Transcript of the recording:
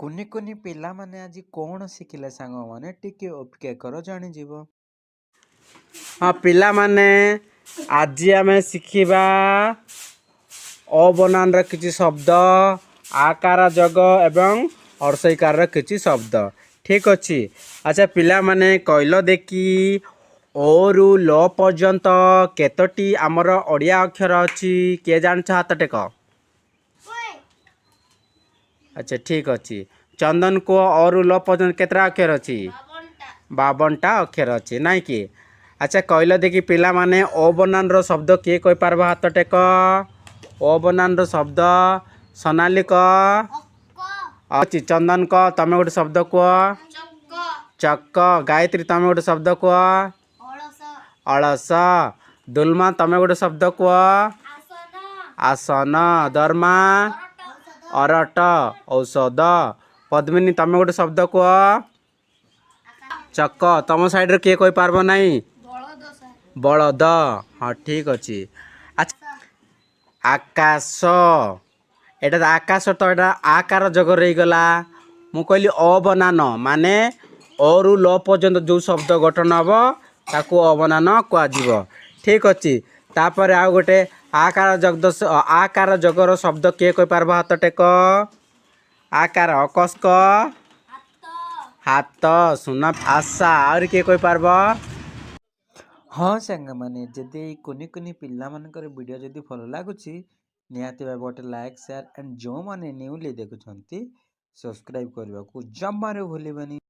କୁନି କୁନି ପିଲାମାନେ ଆଜି କ'ଣ ଶିଖିଲେ ସାଙ୍ଗମାନେ, ଟିକେ ଅପେକ୍ଷା କର, ଜାଣିଯିବ। ହଁ ପିଲାମାନେ, ଆଜି ଆମେ ଶିଖିବା ଅ ବନାନର କିଛି ଶବ୍ଦ, ଆକାର ଯୋଗ ଏବଂ ହ୍ରସ୍ୱଇକାରର କିଛି ଶବ୍ଦ। ଠିକ୍ ଅଛି। ଆଚ୍ଛା ପିଲାମାନେ, କହିଲ ଦେଖି, ଅରୁ ଲ ପର୍ଯ୍ୟନ୍ତ କେତୋଟି ଆମର ଓଡ଼ିଆ ଅକ୍ଷର ଅଛି? କିଏ ଜାଣିଛ, ହାତ ଟେକ। ଆଚ୍ଛା, ଠିକ୍ ଅଛି। ଚନ୍ଦନ କୁହ, ଅରୁ ଲ ପର୍ଯ୍ୟନ୍ତ କେତେଟା ଅକ୍ଷର ଅଛି? 52ଟା ଅକ୍ଷର ଅଛି, ନାଇଁ କି? ଆଚ୍ଛା, କହିଲ ଦେଖି ପିଲାମାନେ, ଅ ବନାନର ଶବ୍ଦ କିଏ କହିପାରିବ? ହାତ ଟେକ। ଅ ବନାନର ଶବ୍ଦ। ସୋନାଲି କ ଅଛି। ଚନ୍ଦନ କ, ତମେ ଗୋଟେ ଶବ୍ଦ କୁହ। ଚକ। ଗାୟତ୍ରୀ, ତମେ ଗୋଟେ ଶବ୍ଦ କୁହ। ଅଳସ। ଦୁଲମା, ତମେ ଗୋଟେ ଶବ୍ଦ କୁହ। ଆସନ। ଦର୍ମା? ଅରଟ, ଔଷଧ। ପଦ୍ମିନୀ, ତମେ ଗୋଟେ ଶବ୍ଦ କୁହ। ଚକ। ତମ ସାଇଡ଼ରେ କିଏ କହିପାରିବ ନାହିଁ? ବଳଦ। ହଁ, ଠିକ୍ ଅଛି। ଆଚ୍ଛା, ଆକାଶ। ଏଇଟା ତ ଆକାଶ ତ ଏଇଟା ଆକାର ଯୋଗ ରହିଗଲା। ମୁଁ କହିଲି ଅ ବନାନ ମାନେ ଅରୁ ଲ ପର୍ଯ୍ୟନ୍ତ ଯେଉଁ ଶବ୍ଦ ଗଠନ ହେବ, ତାକୁ ଅ ବନାନ କୁହାଯିବ। ଠିକ୍ ଅଛି। ତାପରେ ଆଉ ଗୋଟେ ଆକାର ଜଗଦ, ଆକାର ଯୋଗର ଶବ୍ଦ କିଏ କହିପାରିବ? ହାତ ଟେକ। ଆକାର ଅକସ୍କ ହାତ, ସୁନା, ଆଶା। ଆହୁରି କିଏ କହିପାରିବ? ହଁ ସାଙ୍ଗମାନେ, ଯଦି ଏଇ କୁନି କୁନି ପିଲାମାନଙ୍କର ଭିଡ଼ିଓ ଯଦି ଭଲ ଲାଗୁଛି, ନିହାତି ଭାବେ ଗୋଟେ ଲାଇକ୍, ସେୟାର ଆଣ୍ଡ ଯେଉଁମାନେ ନ୍ୟୁଲି ଦେଖୁଛନ୍ତି, ସବସ୍କ୍ରାଇବ୍ କରିବାକୁ ଜମାରୁ ଭୁଲିବେନି।